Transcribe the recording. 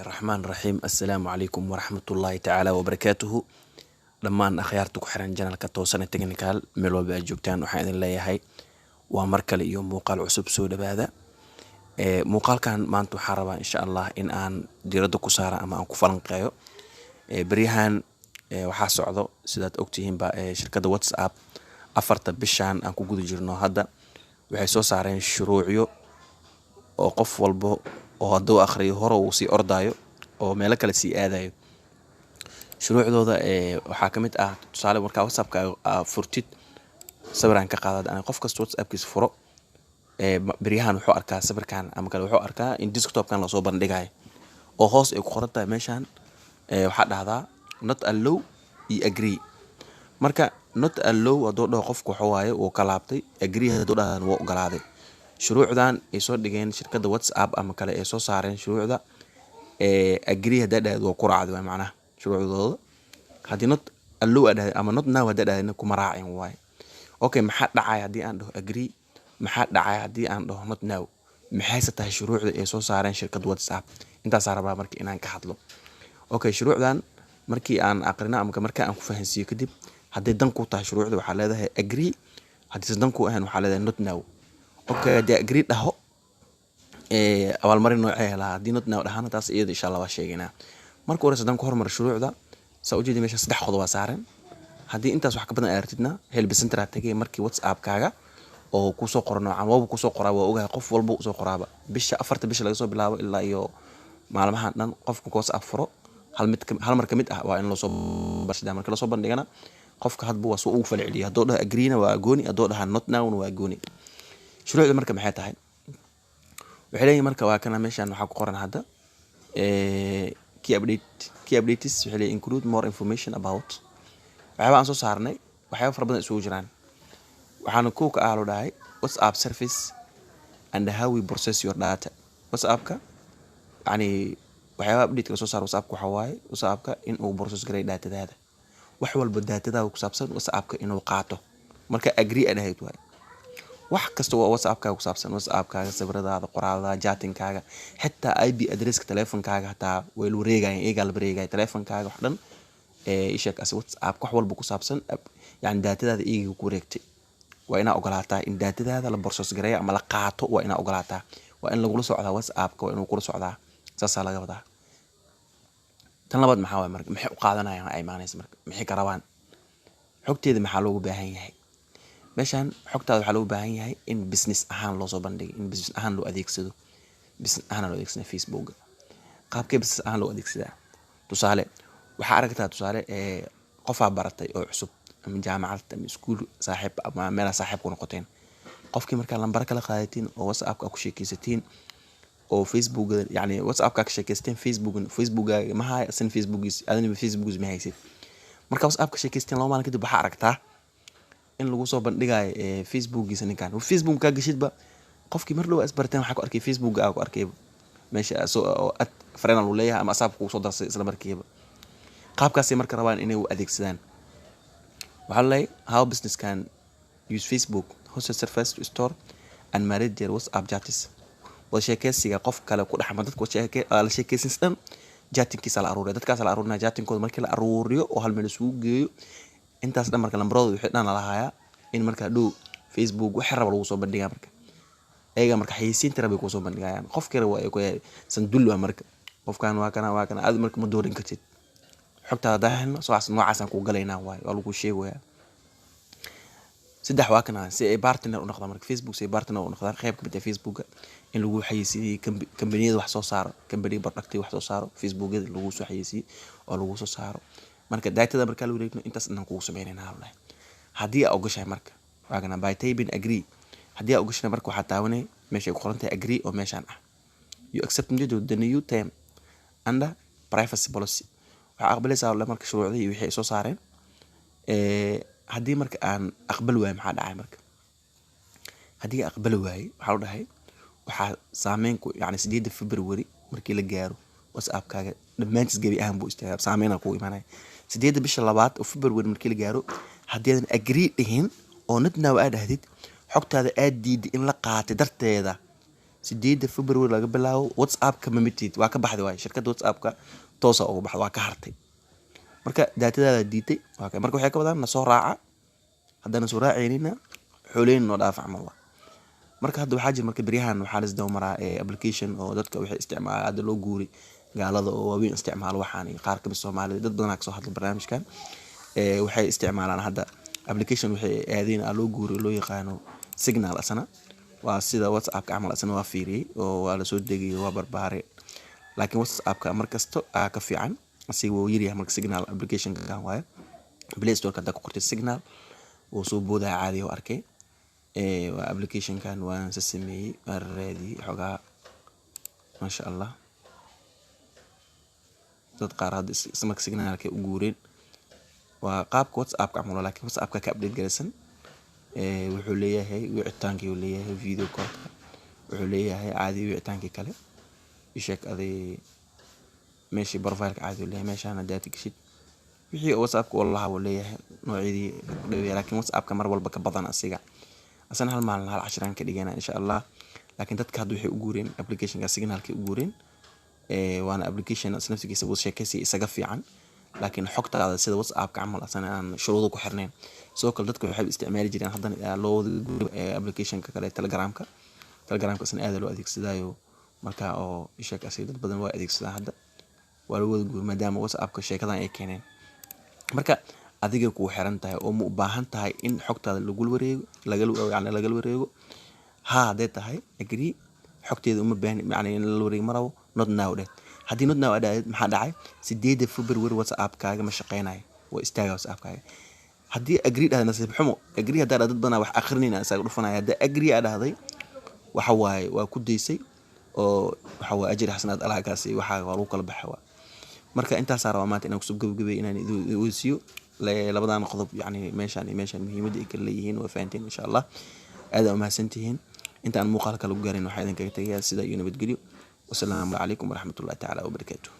Raxmaan raxiim. Assalaamu calaykum waraxmatullaahi tacaala wabarakaatuhu. Dhammaan akhyaarta ku xiran channelka Toosane Technical, meel walba aad joogtaan, waxaan idin leeyahay waa mar kale iyo muuqaal cusub, soo dhawaada. Muuqaalkan maanta waxaan rabaa, insha Allah, in aan diiradda ku saara ama aan ku falanqeeyo beryahan waxaa socdo. Sidaad ogtihiinba, shirkadda WhatsApp 4ta bishan aan ku guda jirno hadda waxay soo saareen shuruucyo oo qof walbo oo hadduu akhriyo hore uu sii ordayo oo meelo kale sii aadayo. Shuruucdooda waxaa ka mid ah, tusaale, markaa WhatsAppka aa furtid, sawiraan ka qaadad ani, qof kasta WhatsAppkiisa furo beryahan wuxuu arkaa sawirkan ama kale, wuxuu arkaa in desktopkan lasoo bandhigayo oo hoos ay ku qoran tahay meeshan waxaa dhahdaa "not allow" iyo "agree". Marka "not allow" hadduu dhaho qofku, waxa waaye wuu ka laabtay; "agree" hadduu dhahdana, wuu ogolaaday shuruucdan ay soo dhigeen shirkadda WhatsApp ama kale ay soo saareen. Shuruucda "agree" haddaa dhahdeed, waa ku raacday waay macnaha shuruucdooda. Haddii "not allow" aa dhahdeed ama "not now" haddaa dhahdedna, kuma raacin waaye. Okay, maxaa dhacaya haddii aan dhaho "agree"? Maxaa dhacaya haddii aan dhaho "not now"? Maxayse tahay shuruucda ay soo saareen shirkadda WhatsApp? Intaasaa rabaa marka inaan ka hadlo. Okay, shuruucdan markii aan aqrino ama marka aan ku fahansiiyo kadib, hadday dan ku tahay shuruucda, waxaa leedahay "agree"; haddiise dan ku ahayn, waxaa leedahay "not now". Okay, haddii "agree" dhaho, abaalmarin noocee helaa? Haddii "not now" dhahana? Taas iyada insha Allah waa sheegaynaa. Marka horeyse haddaan ku hormaro shuruucda, saa ujeedi meesha saddex qodob aa saaran. Haddii intaas wax ka badan aad rabtidna, help center aa tagay. Markii WhatsAppkaaga oo kusoo qoro noocan, waaba kusoo qoraa, waa ogahay, qof walba usoo qoraaba. Bisha 4ta bisha laga soo bilaabo ilaa iyo maalmahan dhan, qofka WhatsApp furo hal mid, hal mar kamid ah waa in loosoo barshadaa. Marka lasoo bandhigana, qofka hadba waa soo ugu falceliya. Hadduu dhaho "agree"na waa gooni, hadduu dhaha "not now"na waa gooni. Shuruucda marka maxay tahay? Waxay leeyihin marka, waa kana meeshan waxaa ku qoran hadda key update. Key updates waxay leeyihin include more information about waxyaaba aan soo saarnay. Waxyaaba fara badan isugu jiraan, waxaana kow ka ah loo dhahay WhatsApp service and how we process your data. WhatsAppka, yani waxyaaba update la soo saaro WhatsAppka waxaa waaye WhatsAppka in uu process garay datadaada, wax walba datadaada ku saabsan WhatsAppka inuu qaato. Marka "agree" aad dhahayd waaye, wax kasta waa WhatsAppkaaga ku saabsan, WhatsAppkaaga, sawiradaada, qoraaladaada, chattingkaaga, xitaa IP addresska telefonkaaga hataa way la wareegayaan, iyagaa la wareegaya telefonkaaga, wax dhan isheeg as WhatsApp, wax walba ku saabsan, yani datadaada iyaga ku wareegtay. Waa inaa ogolaataa in datadaada la process gareeyo ama la qaato. Waa inaa ogolaataa, waa in lagula socdaa WhatsAppka, waa inuu kula socdaa, saasaa laga wadaa. Tan labaad maxaa waay marka? Maxay u qaadanayaan ay imaanaysa marka? Maxay ka rabaan xogteeda? Maxaa loogu baahan yahay meeshan? Xogtaada waxaa loogu baahan yahay in business ahaan loosoo bandhigay, in business ahaan loo adeegsado. Business ahaan loo adeegsada Facebooka. Qaabkee business ahaan loo adeegsadaa? Tusaale, waxaa aragtaa, tusaale, qofaa baratay oo cusub ama jaamacad ama iskuul saaxiib ama meelaa saaxiib ku noqoteen. Qofkii markaa lambaro kala qaadatiin oo WhatsAppka ku sheekeysatiin oo Facebook, yani WhatsAppka ka sheekeysteen, Facebook, Facebookkaaga ma haya asan Facebookiis, adina Facebookiis ma haysid. Marka WhatsApp ka sheekeysteen, 2 maalin kadib waxaa aragtaa in lagu soo bandhigayo Facebookiisa ninkan. Facebook kaa gashidba, qofkii mar dhow isbarteen, waxaa ku arkay Facebook, aa ku arkay meesha oo add friend lagu leeyahay ama asaabka kugu soo darsay isla markiiba. Qaabkaasay marka rabaan inay u adeegsadaan. Waxaa laleeyahay how business can use Facebook hosted service to store and manage their WhatsApp chats. Wada sheekeysiga qof kale ku dhexma dadka la sheekeysan dhan, chattingkiisa la aruuriya, dadkaas la aruurinaya. Chattingkooda markii la aruuriyo oo hal meel isugu geeyo, intaas dhan marka lambaradooda wixii dhan lalahayaa, in marka dhow Facebook waxa raba lagu soo bandhigaa. Marka ayaga marka xayeysiinta rabay kusoo bandhigayaan, qofkii raba ay ku sandul waa. Marka qofkan waa kana, waa kana aad marka ma dooran kartid xogtaada. Haddaan helno soocaas noocaasaan kuu galaynaa waaye, waa lagu sheegayaa. Saddex waa kana, si ay partner u noqdaan marka Facebook, si ay partner u noqdaan qayb kamid ah Facebooka in lagu xayeysiiyey kambaniyada wax soo saaro, kambaniya producti wax soo saaro, Facebookyada lagu soo xayeysiiyey oo lagu soo saaro. Marka datada markaa la wareegno, intaas dhan kugu sameynayna hawlahay haddii aa ogashahay. Marka waa kana, by typing "agree". Haddii aa ogashahay, marka waxaa taabanay meesha ay ku qoran tahay "agree" oo meeshaan ah. You accept the new term under privacy policy. Waxaa aqbalaysaa walahi marka shuruucdii iyo wixii ay soo saareen. Haddii marka aan aqbali waayo, maxaa dhacay marka? Haddii aan aqbali waayo, waxaa la dhahay waxaa saameyn ku, yacni 8da February markii la gaaro, WhatsAppkaaga dhammaantiis gebi ahaan buu istaagaa, saameynaa kugu imaanaya. 8da bisha labaad oo February markii la gaaro, haddii aadan "agree" dhihin oo "not now" aad dhahdid, xogtaada aad diiday in la qaatay darteeda, 8 February laga bilaabo WhatsApp-ka ma mitid, waa ka baxday waay. Shirkadda WhatsApp-ka toosa uga baxday, waa ka hartay. Marka daatadaada diiday waa ka. Marka waxay ka wadaan na soo raaca, haddana soo raacaynina xooleyna noo dhaafa camal waa. Marka hadda waxaa jira, marka beryahan waxaa la isdaba maraa application oo dadka waxay isticmaalaan hadda loo guuray, gaalada oo waaweyn isticmaalo waxaan iyo qaar kamid Soomaalida, dad badanaa kasoo hadla barnaamijkan. Waxay isticmaalaan hadda application waxay aadeen aa loo guuray, loo yaqaano Signal. Asana waa sida WhatsApp-ka camal. Asana waa fiiriyey oo waa lasoo degay, waa barbaaray, laakiin WhatsApp-ka markasto aa ka fiican, asiga wuu yaryahay. Marka Signal application-kan waaye, Play Store haddaa ku qortay Signal wuu soo boodaya caadi oo arkay. Waa application-kan, waan sa sameeyey, waan raadiyey xogaa, maasha Allah. Dad qaar hadda marka Signalkay u guureen, waa qaabka WhatsApp-ka camal, laakiin WhatsApp-ka ka update garaysan. Wuxuu leeyahay wicitaankii uu leeyahay, video call-ka wuxuu leeyahay caadi, wicitaankii kale isheeg aday, meeshii profile-ka caadi uu leeyahay, meeshaan haddaad geshid wixii WhatsApp-ka uu lahaa uu leeyahay noocyadii dhaweeya, laakiin WhatsApp-ka mar walba ka badan asiga. Asana hal maalin hal cashiraan ka dhigana insha Allah. Laakiin dadka hadda waxay u guureen application-ka Signalkay u guureen. Waana application naftigiisa wada sheekaysi isaga fiican, laakiin xogtaada sida WhatsApp-ka camal asana aan shuruudo ku xirnayn. Sidoo kale dadka waxay isticmaali jireen, haddana loo wada guuray application-ka kale, Telegramka. Telegramka isna aad loo adeegsadaayo, marka oo isheeg asiga dad badan waa adeegsadaan. Hadda waa lagu wada guuray maadaama WhatsApp-ka sheekadan ay keeneen. Marka adiga kuu xiran tahay oo ma u baahan tahay in xogtaada lagula wareego, lagala yani lagala wareego? Haa hadday tahay, agree, xogteeda uma baahni, yani in lala wareego ma rabo, not now dheh. Haddii not now aa dhahdid, maxaa dhacay? 8 February WhatsApp-kaaga ma shaqeynayo, waa istaaga WhatsApp-kaaga. Haddii agree dhahday, nasiib xumo, agree haddaa dhahday, dad badanaa wax akhrinayna isaga dhufanaya. Haddii agree aa dhahday, waxa waaye waa ku daysay oo waxa waaye ajri xasanaad Allah kaa siiyo, waxaa waa lagu kala baxa waa. Marka intaasaa rabaa maanta inaan kusoo gabagabay, inaan idin siiyo labadan qodob, yacni meeshaan iyo meeshaan muhiimadda ay kala leeyihiin waa fahanteen insha Allah. Aad aa umahadsantihiin. Inta aan muuqaalka lagu gaarin, waxaa idinkaga tegayaa sida iyo nabadgelyo. Wasalaamu calaykum waraxmatullahi tacaala wabarakaatuh.